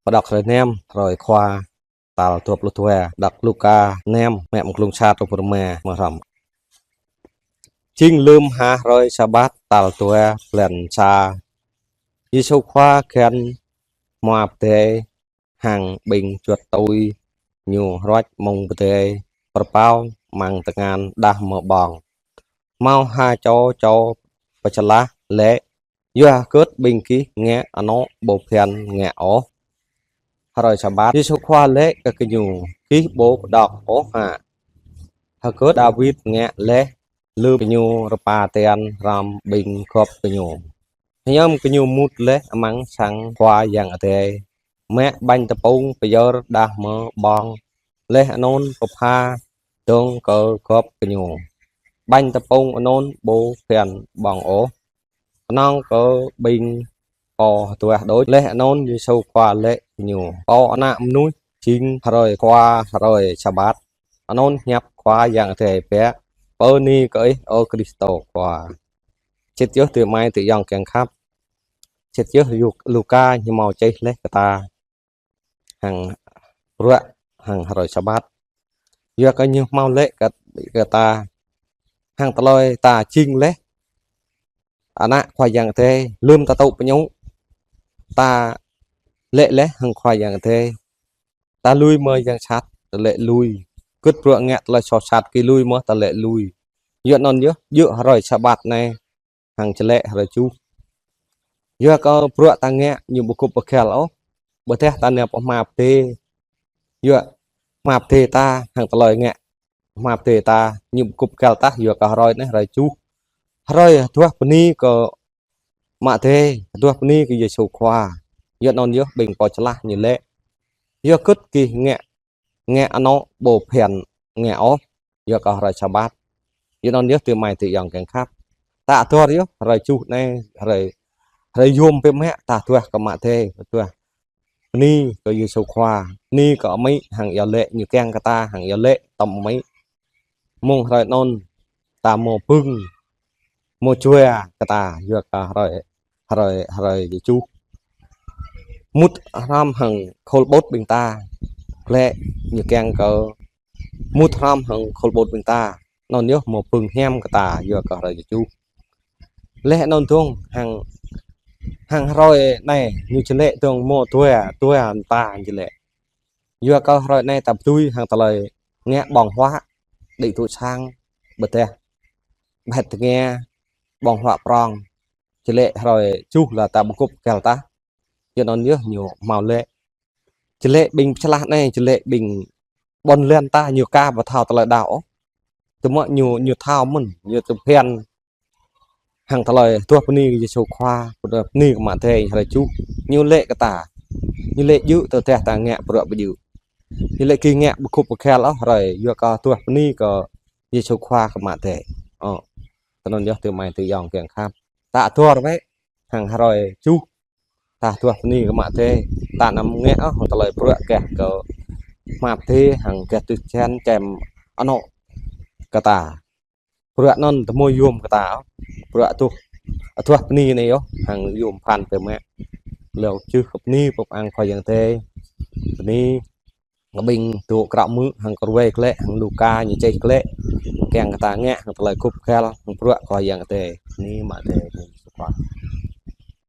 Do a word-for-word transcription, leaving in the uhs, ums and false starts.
Pơđok hrơi năm, hrơi Khua, tal dua pluh dua, đŏk Luka năm, mă mơ̆ng glông sa truh pơ rơma mơ̆ hrŏm. Jing lơm ha hrơi Sabat tal dua blan sa, Yêsu Khua găn hmua pơdai hăng ƀing juăt tui Ñu hruač mơ̆ng pơdai pơrpao amăng tơngan đah mơ̆ ƀơ̆ng. Hmâo ha čô čô pơčơlah laĭ: Yua hơget ƀing gih ngă anŏ ƀu phiăn ngă ôh? Hrơi Sabat, Yêsu Khua laĭ kơ gơñu: Gih ƀu pơđok ôh hă hơget Dawid ngă laih lơm gơñu rơpa tian hrŏm ƀing gŏp gơñu? Hiư̆m gơñu mŭt laih amăng sang Khua Yang Adai, mă ƀañ tơpŭng pơyơr đah mơ̆ ƀơ̆ng, laih anŭn pơpha dơ̆ng kơ gŏp gơñu. Ƀañ tơpŭng anŭn ƀu phiăn ƀơ̆ng ôh, kơnơ̆ng kơ ƀing pô hơduah đôč. Laih anŭn Yêsu Khua laĭ kơ gơñu: Pô Ană Mơnuih jing hrơi Khua, hrơi Sabat. Anŭn hiăp Khua Yang Adai biă. Bơni kơ Ih, ơ Krist Khua. Sĭt yơh adơi amai adơi ayŏng kiăng khăp. Sĭt yơh Lu-, Luka ñu hmâo čih laih kơ ta hăng bruă hăng hrơi Sabat. Yua kơ ñu hmâo laĭ kơ, kơ ta hăng tơlơi ta jing laih ană Khua Yang Adai, lơm ta tŭ pơñŭ, ta laĭ laih hăng Khua Yang Adai. Ta lui mơ̆ yang sat, ta laĭ lui. Gĭt bruă ngă tơlơi soh sat gih lui mơ̆, ta laĭ lui. Yua anŭn yơh, yua hrơi Sabat anai hăng čơlĕ hrơi juh. Yua kơ bruă ta ngă ñu ƀu gŭp ƀu găl ôh. Ƀôdah ta nao pơ hmua pơdai. Yua hmua pơdai ta hăng tơlơi ngă hmua pơdai ta ñu ƀu gŭp găl tah, yua kơ hrơi anai hrơi juh. Hrơi hơduah bơni kơ Ama Adai, hơduah bơni kơ Yêsu Khua. Yua anŭn yơh ƀing pô čơlah ñu laĭ: Yua hơget gih ngă, ngă anŏ ƀu phiăn ngă ôh, yua kơ hrơi Sabat? Yua anŭn yơh adơi amai adơi ayŏng kiăng khăp. Ta ador yơh hrơi juh anai, hrơi, hrơi yôm biă mă ta hơduah kơ Ama Adai, hơduah bơni kơ Yêsu Khua, bơni kơ amĭ hăng iâu laĭ ñu kiăng kơ ta hăng iâu laĭ tơm amĭ. Mơ̆ng hrơi anŭn ta hmâo pơ̆ng, hmâo jua kơ ta, yua kơ hrơi, hrơi, hrơi juh. Mŭt hrŏm hăng khul ƀut ƀing ta, glaĭ ñu kiăng kơ mŭt hrŏm hăng khul ƀut ƀing ta. Anŭn yơh hmâo pơ̆ng hiam kơ ta, yua kơ hrơi juh. Laih anŭn dơ̆ng hăng, hăng hrơi anai ñu čơlĕ dơ̆ng hmâo dua, dua mơta čơlĕ. Yua kơ hrơi anai ta pơdui hăng tơlơi ngă ƀơ̆ng huă, đĭ tŭ sang, ƀôdah ƀơ̆t tơngia, ƀơ̆ng huă prŏng. Čơlĕ hrơi juh lĕ ta ƀu gŭp găl tah. Yua anŭn yơh ñu hmâo laĭ. Čơlĕ ƀing pơčơlah anai, čơlĕ ƀing ƀôn lan ta ñu aka ƀu thâo tơlơi đaŏ ôh. Tơma ñu, ñu thâo mơ̆n, ñu tơphen hăng tơlơi hơduah bơni kơ Yêsu Khua, hơduah bơni kơ Ama Adai hrơi juh. Ñu laĭ kơ ta, ñu laĭ djơ̆ tơdah ta ngă bruă ƀu djơ̆. Ñu laĭ gih ngă ƀu gŭp ƀu găl ôh hrơi, yua kơ hơduah bơni kơ Yêsu Khua kơ Ama Adai. Ơ, tui anŭn yơh adơi amai adơi ayŏng kiăng khăp. Ta ador wơ̆t hăng hrơi juh, ta hơduah bơni kơ Ama Adai, ta anăm ngă ôh hăng tơlơi bruă gah kơ hmua pơdai hăng gah tơčen čem anŏ kơ ta. Bruă anŭn tơhmô yôm kơ ta ôh. Bruă hơduah, hơduah bơni anai yơh hăng yôm phăn biă mă. Lơ̆m čih kơ bơni pơpŭ ang Khua Yang Adai. Bơni kơ ƀing tŭ krao mơ̆ hăng kơ ruai glaĭ hăng Luka ñu čih glaĭ. Kiăng kơ ta ngă hăng tơlơi gŭp găl hăng bruă Khua Yang Adai. Bơni Ama Adai, bơni Yêsu Khua.